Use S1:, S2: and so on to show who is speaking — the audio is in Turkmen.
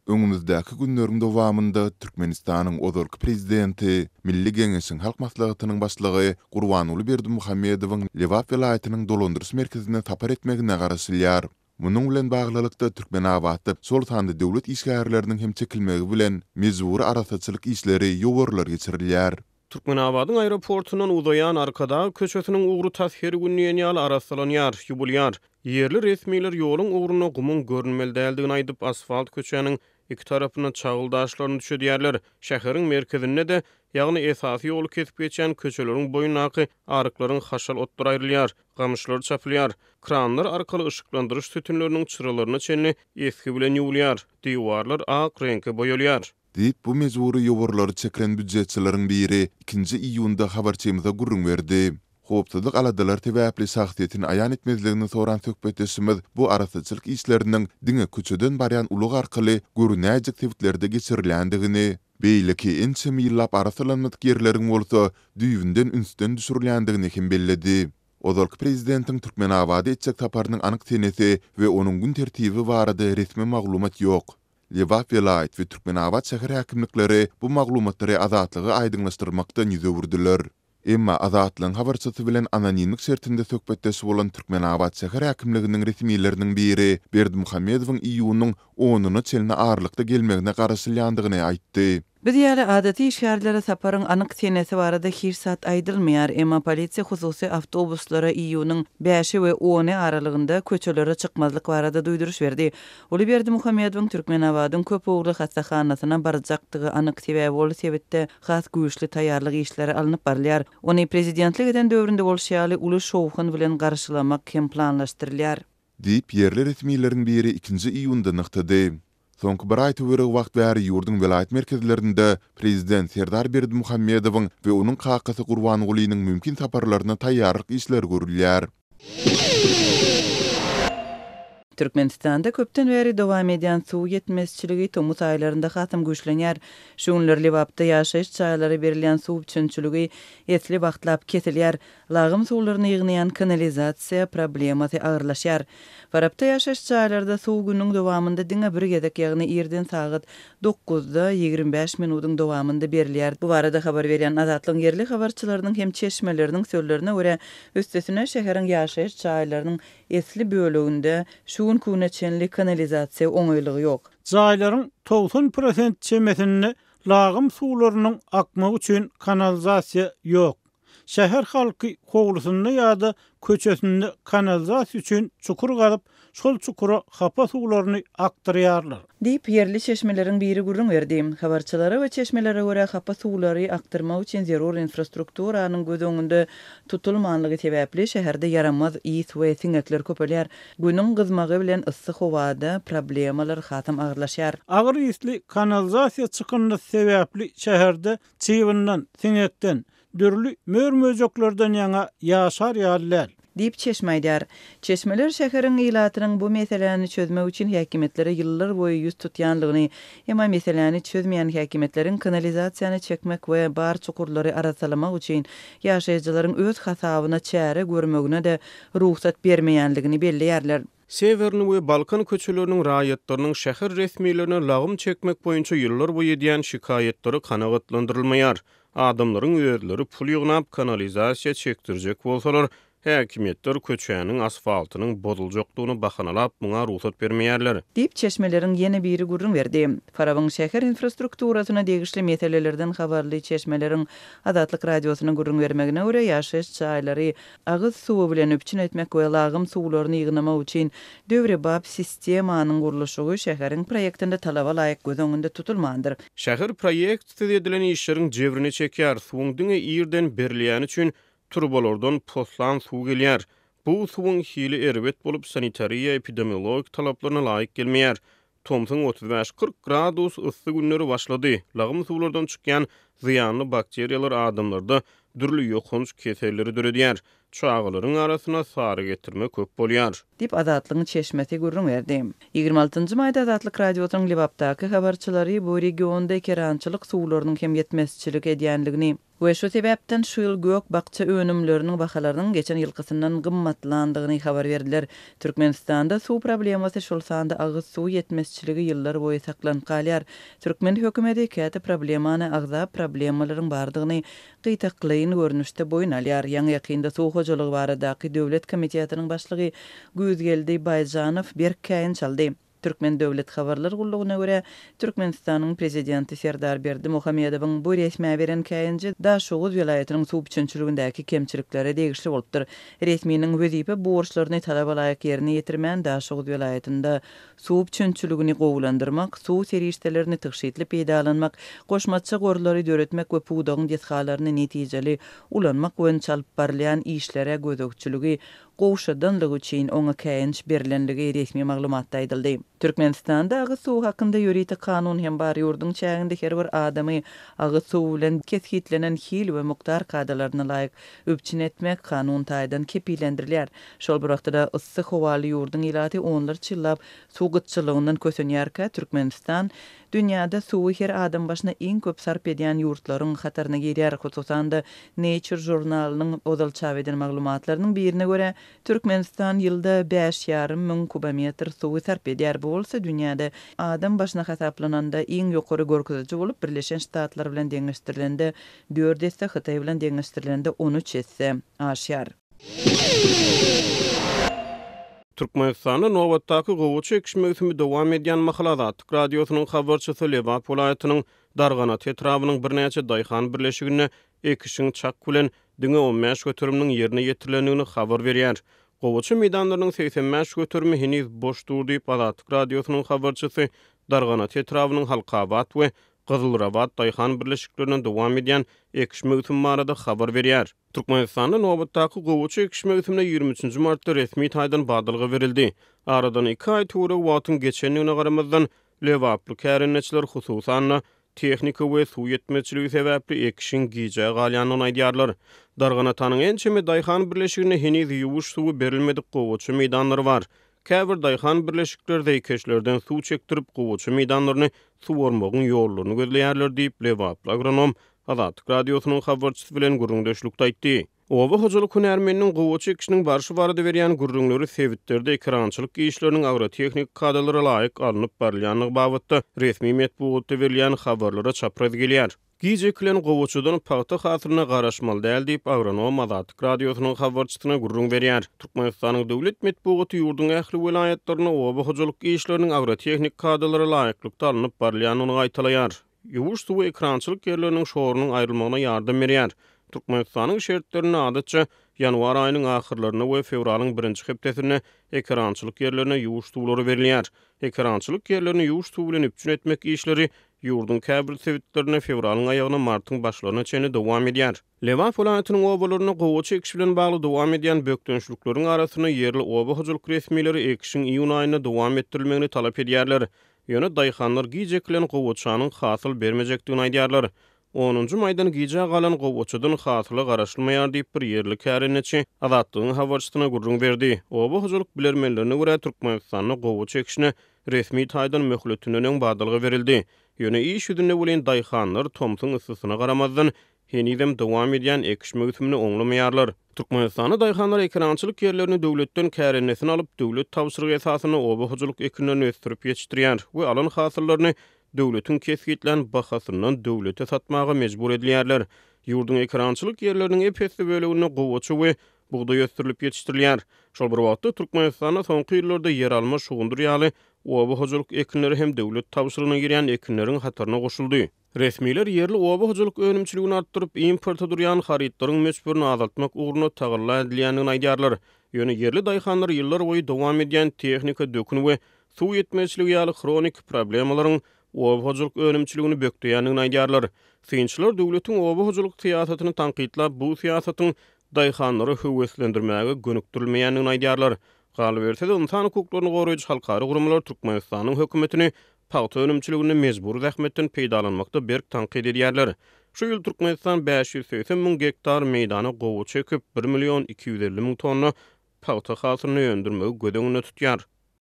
S1: Öňümizdäki günleriň dowamynda Türkmenistanyň ozalky prezidenti, Milli Geňeşiň Halk Maslahatynyň Başlygy Gurbanguly Berdimuhamedowyň Lebap welaýatynyň dolandyryş merkezine sapar etmegine garaşylýar. Munuň bilen baglylykda, Türkmenabatda şol sanda döwlet işgärleriniň hem çekilmegi bilen mejbury arassaçylyk işleri, ýowarlar geçirilýär.
S2: Türkmenabadyň aeroportundan uzaýan Arkadag köçesiniň ugry tas her gün diýen ýaly arassalanýar, ýuwulýar. Ýerli resmiler ýoluň ugrunda gumuň görünmeli däldigini aýdyp, asfalt köçäniň iki tarapyna çagyl daşlaryny düşedýärler. Şäheriň merkezinde-de, ýagny esasy ýoly kesip geçýän köçeleriň boýundaky aryklaryň haşal otlary aýrylýar, gamyşlary çapylýar. Kranlar arkaly yşyklandyryş sütünleriniň çyralaryna çenli esgi bilen ýuwulýar, diwarlar ak reňke boýalýar.
S1: Diýip, bu mejbury ýowarlary çeken býujetçileriň biri ikinji iýunda habarçymyza gürrüň berdi. Howpsuzlyk aladalary sebäpli şahsyýetini aýan etmezligini soran söhbetdeşimiz bu arassaçylyk işleriniň diňe köçeden barýan ulag arkaly görünäýjek sebitlerde geçirilýändigini, beýleki ençeme ýyllap arassalanmadyk ýerleriň bolsa düýbünden ünsden düşürilýändigini hem belledi. Ozalky prezidentiň Türkmenabada etjek saparynyň anyk senesi we onuň gün tertibi barada resmi maglumat ýok. Lebap welaýat we Türkmenabat şäher häkimlikleri bu maglumatlary Azatlyga aýdyňlaşdyrmakdan ýüz öwürdiler. Emma Azatlygyň habarçysy bilen anonimlik şertinde söhbetdeş bolan Türkmenabat şäher häkimliginiň resmileriniň biri Berdimuhamedowyň iýunyň onuna çenli aralykda gelmegine garaşylýandygyny aýtdy.
S3: Biz ýaly adaty işgärlere saparyň anyk senesi barada hiç zat aýdylmaýar, emma polisiýa hususy awtobuslara iýunyň bäşi we ony aralygynda köçelere çykmazlyk barada duýduryş berdi. Uly Berdimuhamedowyň Türkmenabadyň köp ugurly hassahanasyna barjakdygy anyk, sebäbi ol sebitde has güýçli taýýarlyk işleri alnyp barylýar. Ony prezidentlik eden döwründe bolşy ýaly uly şowhun bilen garşylamak hem planlaşdyrylýar.
S1: Diýip, ýerli resmileriň biri ikinji iýunda nygtady. Soňky bir aý töweregi wagt bäri ýurduň welaýat merkezlerinde prezident Serdar Berdimuhamedowyň we onuň kakasy Gurbangulynyň mümkin saparlaryna taýýarlyk işleri görülýär.
S3: Türkmenistanda köpden bäri dowam edýän suw ýetmezçiligi tomus aýlarynda hasam güýçlenýär. Şu günler Lebapda ýaşaýyş jaýlara berilýän suw üpjünçiligi esli wagtlap kesilýär. Lagym suwlaryny ýygnaýan kanalizasiýa problemasy agyrlaşýar. Farapda ýaşaýyş jaýlarda suw günüň dowamynda diňe bir gezek, ýagny irden sagat dokuzda 25 minudyň dowamynda berilýär. Bu barada habar berýän Azatlygyň ýerli habarçylarynyň hem çeşmeleriniň sözlerine görä, üstesine şäheriň ýaşaýyş jaýlarynyň esli böleginde şu günki güne çenli kanalizasiýa oňaýlygy ýok.
S4: Jaýlaryň 90 prosent çemesinde lagym suwlarynyň akmagy üçin kanalizasiýa ýok. Şäher halky howlusynda ýa-da köçesinde kanalizasiýa üçin çukur gazyp, şol çukura hapa suwlaryny akdyrýarlar.
S3: Diýip, ýerli çeşmeleriň biri gürrüň berdi. Habarçylara we çeşmelere görä, hapa suwlary akdyrmak üçin zerur infrastrukturanyň göz öňünde tutulmanlygy sebäpli, şäherde ýaramaz ys we siňekler köpelýär. Günüň gyzmagy bilen yssy howada problemalar hasam agyrlaşýar.
S4: Agyr ysly kanalizasiýa çykyndysy sebäpli şäherde Çybyndan, siňekden, dürli mör-möjeklerden ýaňa ýaşar ýaly däl.
S3: Diýip, çeşme aýdýar. Çeşmeler şäheriň ilatynyň bu meseläni çözmek üçin häkimiýetlere ýyllar boýy ýüz tutýanlygyny, emma meseläni çözmeýän häkimiýetleriň kanalizasiýany çekmek we bar çukurlary arassalamak üçin ýaşaýjylaryň öz hasabyna çäre görmegine-de rugsat bermeýänligini belleýärler.
S2: Sewerny we Balkan köçeleriniň raýatlarynyň şäher resmilerine lagym çekmek boýunça ýyllar boýy edýän şikaýatlary kanagatlandyrylmaýar. Adamlaryň özleri pul ýygnap, kanalizasiýa çekdirjek bolsalar, häkimiýetler köçäniň asfaltynyň bozuljakdygyny bahanalap, muňa rugsat bermeýärler.
S3: Diýip, çeşmeleriň ýene biri gürrüň berdi. Farabyň şäher infrastrukturasyna degişli meselelerden habarly çeşmeleriň Azatlyk Radiosyna gürrüň bermegine görä, ýaşaýyş jaýlary agyz suwy bilen üpjün etmek we lagym suwlaryny ýygnamak üçin döwrebap sistemanyň gurluşygy şäheriň proýektinde talaba laýyk göz öňünde tutulmandyr.
S2: Şäher proýektsiz edilen işleriň jebrini çekýär, suwuň diňe irden berilýäni üçin turbalardan poslan suw gelýär. Bu suwuň hili erbet bolup, sanitariýa-epidemiologik talaplaryna laýyk gelmeýär. Tomsuň 35-40 gradus yssy günleri başlady. Lagym suwlardan çykýan zyýanly bakteriýalar adamlarda dürli ýokanç keselleri döredýär. Çagalaryň arasynda sary getirme köp bolýar.
S3: Diýip, Azatlygyň çeşmesi gürrüň berdi. 26 njy maýda Azatlyk Radiosynyň Lebapdaky habarçylary bu regionda ekerançylyk suwlarynyň hem ýetmezçilik edýändigini we şu sebäpden şu ýyl gök-bakja önümleriniň bahalarynyň geçen ýylkysyndan gymmatlandygyny habar berdiler. Türkmenistanda suw problemasy, şol sanda agyz suwy ýetmezçiligi ýyllar boýy saklanyp galýar. Türkmen hökümeti käte problemany agzap, problemalaryň bardygyny gytaklaýyn görnüşde boýun alýar. Ýaňy-ýakynda Suw hojalygy baradaky döwlet komitetiniň başlygy Güýzgeldi Baýjanow berk käýinç aldy. Türkmen döwlet habarlar gullugyna görä, Türkmenistanyň prezidenti Serdar Berdimuhamedowyň bu resmä beren käýinji Daşoguz welaýatynyň suw üpjünçiligindäki kemçiliklere degişli bolupdyr. Resminiň wezipe borçlaryny talaba laýyk ýerine ýetirmän, Daşoguz welaýatynda Suw üpjünçiligini gowulandyrmak, suw serişdelerini tygşytly peýdalanmak, goşmaça gorlary döretmek we pudagyň desgalaryny netijeli ulanmak boýunça alyp barylýan işlere gözegçiligi gowşadanlygy üçin oňa käýinç berlenligi resmi maglumatda aýdyldy. Türkmenistanda agyz suwy hakynda ýörite kanun hem bar, ýurduň çäginde her bir adamy agyz suwy bilen kesgitlenen hil we mukdar kadalaryna laýyk üpjün etmek kanun taýdan kepillendirilýär. Şol bir wagtda-da, yssy howaly ýurduň ilaty onlarça ýyllap suw gytçylygyndan kösenýärkä, Türkmenistan dünýäde suwy her adam başyna iň köp sarp edýän ýurtlaryň hataryna girýär. Hususan-da, Nature žurnalynyň ozal çap eden maglumatlarynyň birine görä, Türkmenistan ýylda bäş ýarym müň kubometr suwy sarp edýär. Bu bolsa dünýäde adam başyna hasaplananda iň ýokary görkeziji bolup, Birleşen Ştatlar bilen deňeşdirilende dört esse, Hytaý bilen deňeşdirilende 13 esse aşýar.
S2: Türkmenistanda nobatdaky gowaça ekiş möwsümi dowam edýän mahaly Azatlyk Radiosynyň habarçysy Lebap welaýatynyň Darganata etrabynyň birnäçe daýhan birleşiginde ekişiň çak bilen diňe 15 göteriminiň ýerine ýetirilendigini habar berýär. Gowaça meýdanlarynyň 85 göterimi heniz boş dur diýip, Azatlyk Radiosynyň habarçysy Darganata etrabynyň Halkabat we Gyzylrabat daýhan birleşiklerinde dowam edýän ekiş möwsümi barada habar berýär. Türkmenistanda nobatdaky gowaça ekiş möwsümine 23 nji martda resmi taýdan badalga berildi. Aradan iki aý töweregi wagtyň geçendigine garamazdan, lebaply kärendeçiler, hususan-da, tehnika we suw ýetmezçiligi sebäpli ekişiň gijä galýandygyny aýdýarlar. Darganatanyň ençeme daýhan birleşiginde heniz ýuwuş suwy berilmedik gowaça meýdanlary bar. Käbir daýhan birleşikleri zeýkeşlerden suw çekdirip, gowaça meýdanlaryny suwarmagyň ýollaryny gözleýärler diýip, lebaply agronom Azatlyk Radiosynyň habarçysy bilen gürrüňdeşlikde aýtdy. Oba hojalyk hünärmeniniň gowaça ekişiniň barşy barada berýän gürrüňleri sebitlerde ekerançylyk işleriniň agrotehniki kadalara laýyk alnyp barylýandygy babatda resmi metbugatda berilýän habarlara çapraz gelýär. Giç ekilen gowaçadan pagta hasylyna garaşmaly däl diýip, agronom Azatlyk Radiosynyň habarçysyna gürrüň berýär. Türkmenistanyň döwlet metbugaty ýurduň ähli welaýatlarynda oba hojalyk işleriniň agrotehniki kadalara laýyklykda alnyp barylýandygyny gaýtalaýar. Ýuwuş suwy ekrançylyk ýerleriniň şorunyň aýrylmagyna ýardam berýär. Türkmenistanyň şertlerinde adatça ýanwar aýynyň ahyrlarynda we fewralyň birinji hepdesinde ekerançylyk ýerlerine ýuwuş suwlary berilýär. Ekerançylyk ýerlerini ýuwuş suwy bilen üpjün etmek işleri ýurduň käbir sebitlerinde fewralyň aýagyna, martyň başlaryna çenli dowam edýär. Lebap welaýatynyň obalarynda gowaça ekişi bilen bagly dowam edýän bökdençlikleriň arasynda ýerli oba hojalyk resmileri ekişiň iýun aýynda dowam etdirilmegini talap edýärler. Ýöne daýhanlar giç ekilen gowaçanyň hasyl bermejekdigini aýdýarlar. Onunjy maýdan gijä galan gowaçadan hasyla garaşylmaýar diýip, bir ýerli kärendeçi Azatlygyň habarçysyna gürrüň berdi. Oba hojalyk bilermenlerine görä, Türkmenistanda gowaça ekişine resmi taýdan möhletinden öň badalga berildi. Ýöne iş ýüzünde welin daýhanlar tomsuň yssysyna garamazdan, henizem dowam edýän ekiş möwsümini oňlamaýarlar. Türkmenistanda daýhanlar ekerançylyk ýerlerini döwletden kärendesine alyp, döwlet tabşyrygy esasynda oba hojalyk ekinlerini ösdürip ýetişdirýär we alan hasyllaryny döwletiň kesgitlän bahasyndan döwlete satmaga mejbur edilýärler. Ýurduň ekerançylyk ýerleriniň ep-esli böleginde gowaça we bugdaý ösdürilip ýetişdirilýär. Şol bir wagtda, Türkmenistanda soňky ýyllarda ýeralma, şugundyr ýaly oba hojalyk ekinleri hem döwlet tabşyrygyna girýän ekinleriň hataryna goşuldy. Resmiler ýerli oba hojalyk önümçiligini artdyryp, importa durýan harytlaryň möçberini azaltmak ugrunda tagalla edilýändigini aýdýarlar. Ýöne ýerli daýhanlar ýyllarboýy dowam edýän tehnika, dökün we suw ýetmezçiligi ýaly hroniki problemalaryň oba hojalyk önümçiligini bökdeýändigini aýdýarlar. Synçylar döwletiň oba hojalyk syýasatyny tankytlap, bu syýasatyň daýhanlary höweslendirmäge gönükdirilmeýändigini aýdýarlar. Galyberse-de, ynsan hukuklaryny goraýjy halkara guramalar Türkmenistanyň hökümetini pagta önümçiliginde mejbury zähmetden peýdalanmakda berk tankyt edýärler. Şu ýyl Türkmenistan 580 müň gektar meýdana gowaça ekip, bir million 250 müň tonna pagta hasylyny öndürmegi göz öňünde tutýar.